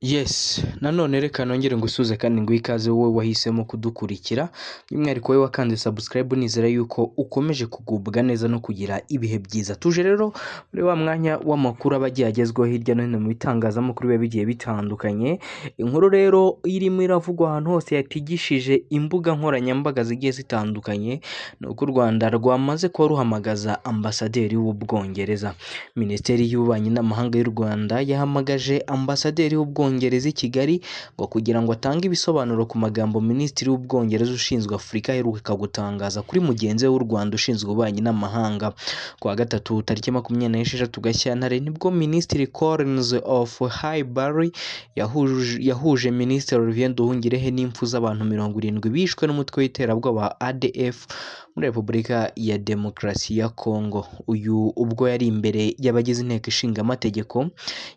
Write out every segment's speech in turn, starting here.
Yes, nanone reka nongere ngusuhuze kandi nguhe ikaze wowe wahisemo kudukurikira, by'umwihariko wowe wakanze subscribe nizera yuko ukomeje kugubwa neza no kugira ibihe byiza. Tuje rero muri wa mwanya w'amakuru aba agiye agezweho hirya no hino mu bitangazamakuru biba bigiye bitandukanye. Inkuru rero irimo iravugwa ahantu hose yatigishije imbuga nkoranyambaga zigiye zitandukanye, ni uko u Rwanda rwamaze kuba ruhamagaza ambasaderi w'Ubwongereza. Minisiteri y'Ububanyi n'Amahanga y'u Rwanda yahamagaje ambasaderi w'Ubwongereza i Kigali ngo kugira ngo atange ibisobanuro ku magambo Minisitiri w'Ubwongereza ushinzwe Afurika aheruka gutangaza kuri mugenzi we w'u Rwanda ushinzwe ububanyi n'amahanga. Ku wa gatatu tariki 26 Gashyantare nibwo Minisitiri Collins of Highbury yahuje Minisitiri Olivier Nduhungirehe n'impfu z'abantu 70 bishwe n'umutwe w'iterabwoba wa ADF muri Repubulika ya Demokarasi ya Kongo. Uyu ubwo yari imbere y'abagize inteko ishinga amategeko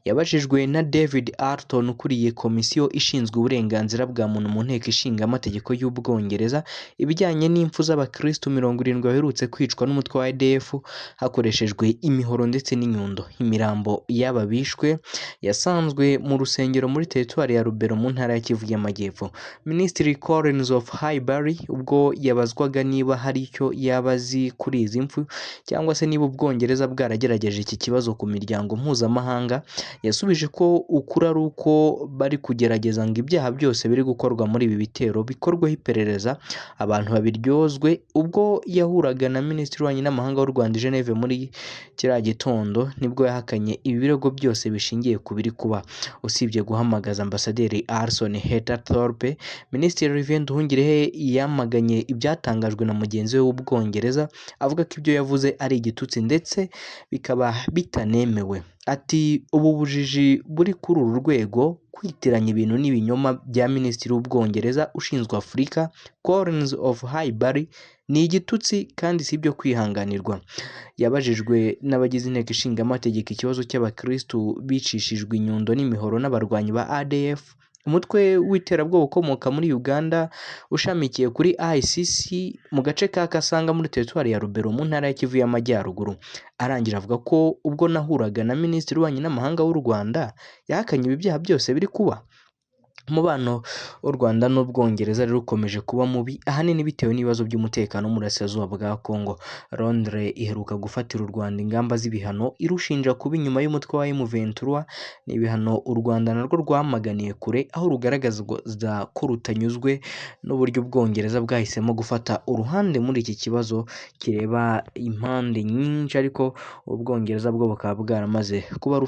yabajijwe na David Alton ukuriye komisiyo ishinzwe uburenganzira bwa muntu mu nteko ishinga amategeko y'Ubwongereza ibijyanye n'impfu z'abakristu 70 baherutse kwicwa n'umutwe wa ADF hakoreshejwe imihoro ndetse n'inyundo. Imirambo y'aba bishwe yasanzwe mu rusengero muri teritwari ya Rubero mu ntara ya Kivu y'Amajyepfo. Minisitiri Collins of Highbury ubwo yabazwaga niba hari icyo yaba azi kuri izi mfu cyangwa se niba Ubwongereza bwaragerageje iki kibazo ku miryango mpuzamahanga, yasubije ko ukuri ari uko bari kugerageza ngo ibyaha byose biri gukorwa muri ibi bitero bikorweho iperereza abantu babiryozwe. Ubwo yahuraga na Minisitiri w'Ububanyi n'Amahanga w'u Rwanda i Geneve muri kiriya gitondo nibwo yahakanye ibi birego byose bishingiye ku biri kuba. Usibye guhamagaza Ambasaderi Alison Heather Thorpe, Minisitiri Olivier Nduhungirehe yamaganye ibyatangajwe na mugenzi we w'Ubwongereza avuga ko ibyo yavuze ari igitutsi ndetse bikaba bitanemewe. Ati ubu bujiji buri kuri uru rwego, kwitiranya ibintu n'ibinyoma bya Minisitiri w'Ubwongereza ushinzwe Afurika Collins of Highbury ni igitutsi kandi si ibyo kwihanganirwa. Yabajijwe n'abagize inteko ishinga amategeko ikibazo cy'abakristu bicishijwe inyundo n'imihoro n'abarwanyi ba ADF, umutwe w'iterabwoba ukomoka muri Uganda ushamikiye kuri ICC mu gace ka Kasanga muri teritwari ya Rubero mu ntara ya Kivu y'Amajyaruguru. Arangira avuga ko ubwo nahuraga na Minisitiri w'Ububanyi n'Amahanga w'u Rwanda yahakanye ibi byaha byose biri kuba. Umubano w'u Rwanda n'Ubwongereza rero ukomeje kuba mubi ahanini bitewe n'ibibazo by'umutekano mu burasirazuba bwa Kongo. Londres iheruka gufatira u Rwanda ingamba z'ibihano irushinja kuba inyuma y'umutwe wa M23. Ni ibihano u Rwanda narwo rwamaganiye kure, aho rugaragaza ko rutanyuzwe n'uburyo Ubwongereza bwahisemo gufata uruhande muri iki kibazo kireba impande nyinshi, ariko Ubwongereza bwo bukaba bwaramaze kuba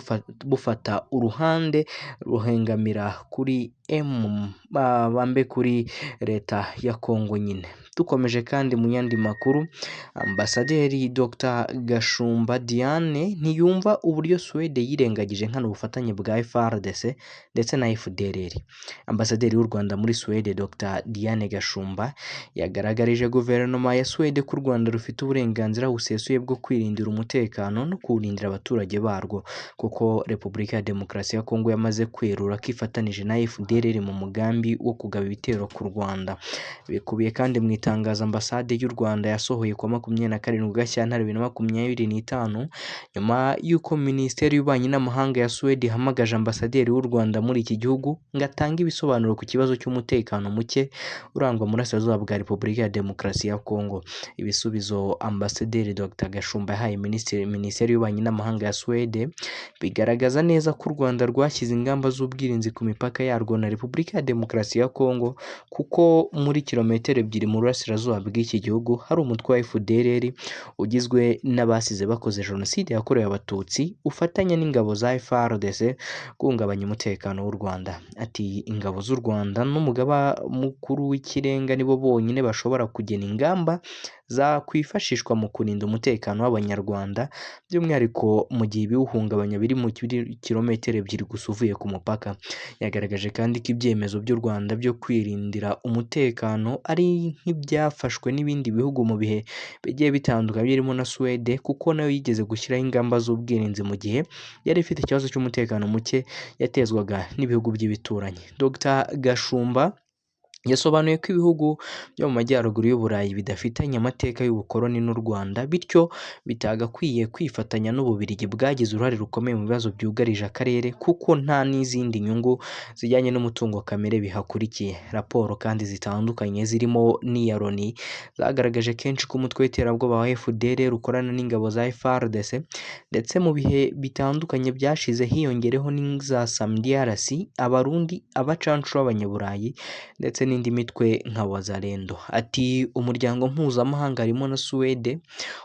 bufata uruhande ruhengamira kuri bambe kuri leta ya Kongo nyine. Dukomeje kandi mu yandi makuru, Ambasaderi Dr Gashumba Diane ntiyumva uburyo Suwede yirengagije nkana ubufatanye bwa FARDC ndetse na FDLR. Ambasaderi w'u Rwanda muri Suwede Dr Diane Gashumba yagaragarije guverinoma ya Suwede ko u Rwanda rufite uburenganzira busesuye bwo kwirindira umutekano no kuwurindira abaturage barwo, kuko Repubulika ya Demokarasi ya Kongo yamaze kwerura ko ifatanije na FDLR mu mugambi wo kugaba ibitero ku Rwanda. Bikubiye kandi mu itangazo ambasade y'u Rwanda yasohoye ku wa 27 Gashyantare 2025, nyuma y'uko Minisiteri y'Ububanyi n'Amahanga ya Suwede ihamagaje ambasaderi w'u Rwanda muri iki gihugu ngo atange ibisobanuro ku kibazo cy'umutekano muke urangwa mu burasirazuba bwa Repubulika ya Demokarasi ya Kongo. Ibisubizo ambasaderi Dr Gashumba yahaye Minisiteri y'Ububanyi n'Amahanga ya Suwede bigaragaza neza ko u Rwanda rwashyize ingamba z'ubwirinzi ku mipaka yarwo na Repubulika ya Demokarasi ya Kongo, kuko muri kilometero 2 mu burasirazuba bw'iki gihugu hari umutwe wa FDLR ugizwe n'abasize bakoze jenoside yakorewe Abatutsi ufatanya n'ingabo za FARDC guhungabanya umutekano w'u Rwanda. Ati ingabo z'u Rwanda n'umugaba mukuru w'ikirenga nibo bonyine bashobora kugena ingamba zakwifashishwa mu kurinda umutekano w'Abanyarwanda, by'umwihariko mu gihe ibiwuhungabanya biri mu kilometero 2 gusa uvuye ku mupaka. Yagaragaje kandi ko ibyemezo by'u Rwanda byo kwirindira umutekano ari nk'ibyafashwe n'ibindi bihugu mu bihe bigiye bitandukanye birimo na Suwede, kuko nayo yigeze gushyiraho ingamba z'ubwirinzi mu gihe yari ifite ikibazo cy'umutekano muke yatezwaga n'ibihugu by'ibituranyi. Dr Gashumba Yasobanuye ko ibihugu byo mu majyaruguru y'Uburayi bidafitanye amateka y'ubukoloni n'u Rwanda, bityo bitagakwiye kwifatanya n'Ububiligi bwagize uruhare rukomeye mu bibazo byugarije akarere, kuko nta n'izindi nyungu zijyanye n'umutungo kamere bihakurikiye. Raporo kandi zitandukanye zirimo n'iya Loni zagaragaje kenshi ko umutwe w'iterabwoba wa FDLR ukorana n'ingabo za FARDC, ndetse mu bihe bitandukanye byashize hiyongereho n'iza SAMIDRC, Abarundi, abacancuro b'Abanyaburayi ndetse n'indi mitwe nka Wazalendo. Ati umuryango mpuzamahanga harimo na Suwede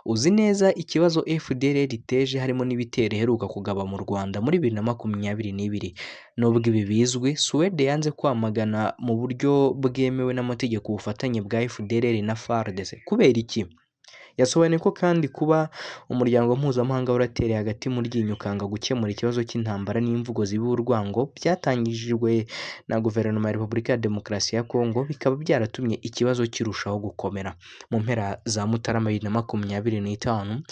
uzi neza ikibazo FDLR iteje, harimo n'ibitero iheruka kugaba mu Rwanda muri 2022. Nubwo ibi bizwi, Suwede yanze kwamagana mu buryo bwemewe n'amategeko ubufatanye bwa FDLR na FARDC. Kubera iki? Yasobanuye ko kandi kuba umuryango mpuzamahanga waratereye hagati mu ryinyo ukanga gukemura ikibazo cy'intambara n'imvugo zibiba urwango byatangijwe na Guverinoma ya Repubulika ya Demokarasi ya Kongo, bikaba byaratumye ikibazo kirushaho gukomera. Mu mpera za Mutarama 2025,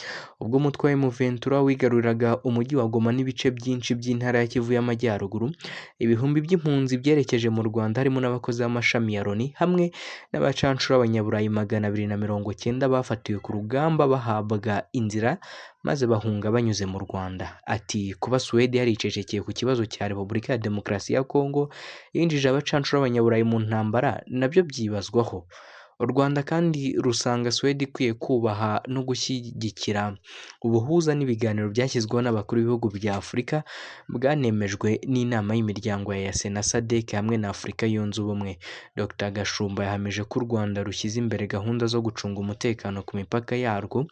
ubwo umutwe wa M23 wigaruriraga umujyi wa Goma n'ibice byinshi by'intara ya Kivu y'Amajyaruguru, ibihumbi by'impunzi byerekeje mu Rwanda, harimo n'abakozi b'amashami ya Loni hamwe n'abacancuro b'Abanyaburayi 290 bafatiwe ku rugamba bahabwa inzira maze bahunga banyuze mu Rwanda. Ati kuba Suwede yaricecekeye ku kibazo cya Repubulika ya Demokarasi ya Kongo yinjije abacancuro b'Abanyaburayi mu ntambara nabyo byibazwaho. U Rwanda kandi rusanga Suwede ikwiye kubaha no gushyigikira ubuhuza n'ibiganiro byashyizweho n'abakuru b'ibihugu bya Afurika, bwanemejwe n'inama y'imiryango ya EAC na SADC hamwe na Afurika yunze Ubumwe. Dr Gashumba yahamije ko u Rwanda rushyize imbere gahunda zo gucunga umutekano ku mipaka yarwo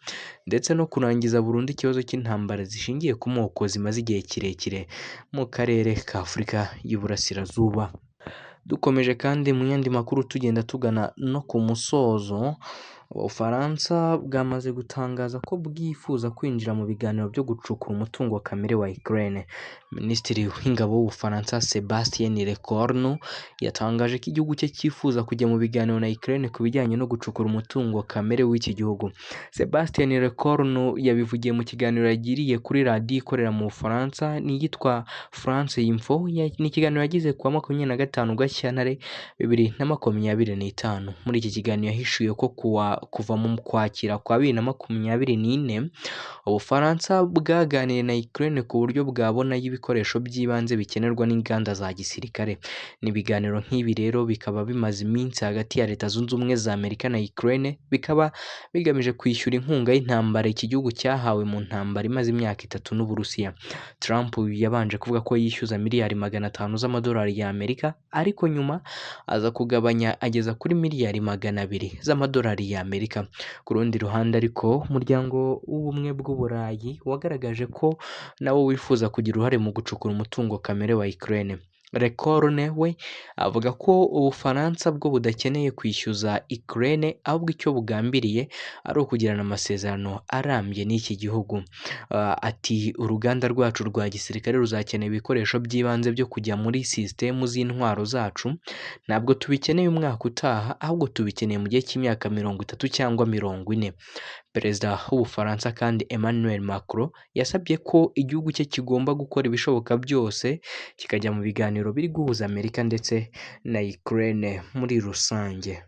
ndetse no kurangiza burundu ikibazo cy'intambara zishingiye ku moko zimaze igihe kirekire mu karere ka Afurika y'Iburasirazuba. Dukomeje kandi mu yandi makuru tugenda tugana no ku musozo, Ubufaransa bwamaze gutangaza ko bwifuza kwinjira mu biganiro byo gucukura umutungo kamere wa Ukraine. Minisitiri w'Ingabo w'Ubufaransa Sebastien Lecornu yatangaje ko igihugu cye cyifuza kujya mu biganiro na Ukraine ku bijyanye no gucukura umutungo kamere w'iki gihugu. Sebastien Lecornu yabivugiye mu kiganiro yagiriye kuri radiyo ikorera mu Bufaransa n'iyitwa France Info. Ni ikiganiro yagize ku wa 25 Gashyantare 2025. Muri iki kiganiro yahishuye ko kuva mu Kwakira kwa 2024 Ubufaransa bwaganiriye na Ukraine ku buryo bwabonayo ibikoresho by'ibanze bikenerwa n'inganda za gisirikare. Ni ibiganiro nk'ibi rero bikaba bimaze iminsi hagati ya Leta Zunze Ubumwe za Amerika na Ukraine, bikaba bigamije kwishyura inkunga y'intambara iki gihugu cyahawe mu ntambara imaze imyaka 3 n'Uburusiya. Trump yabanje kuvuga ko yishyuza miliyari 500 z'amadolari y'Amerika, ariko nyuma aza kugabanya ageza kuri miliyari 200 z'amadolari y'Amerika. Ku rundi ruhande ariko, umuryango w'Ubumwe bw'Uburayi wagaragaje ko nawo wifuza kugira uruhare mu gucukura umutungo kamere wa Ukraine. Lecornu we avuga ko Ubufaransa bwo budakeneye kwishyuza Ukraine, ahubwo icyo bugambiriye ari ukugirana amasezerano arambye n'iki gihugu. Ati uruganda rwacu rwa gisirikare ruzakenera ibikoresho by'ibanze byo kujya muri sisitemu z'intwaro zacu, ntabwo tubikeneye umwaka utaha, ahubwo tubikeneye mu gihe cy'imyaka 30 cyangwa 40. Perezida w'Ubufaransa kandi Emmanuel Macron yasabye ko igihugu cye kigomba gukora ibishoboka byose kikajya mu biganiro biri guhuza Amerika ndetse na Ukraine muri rusange.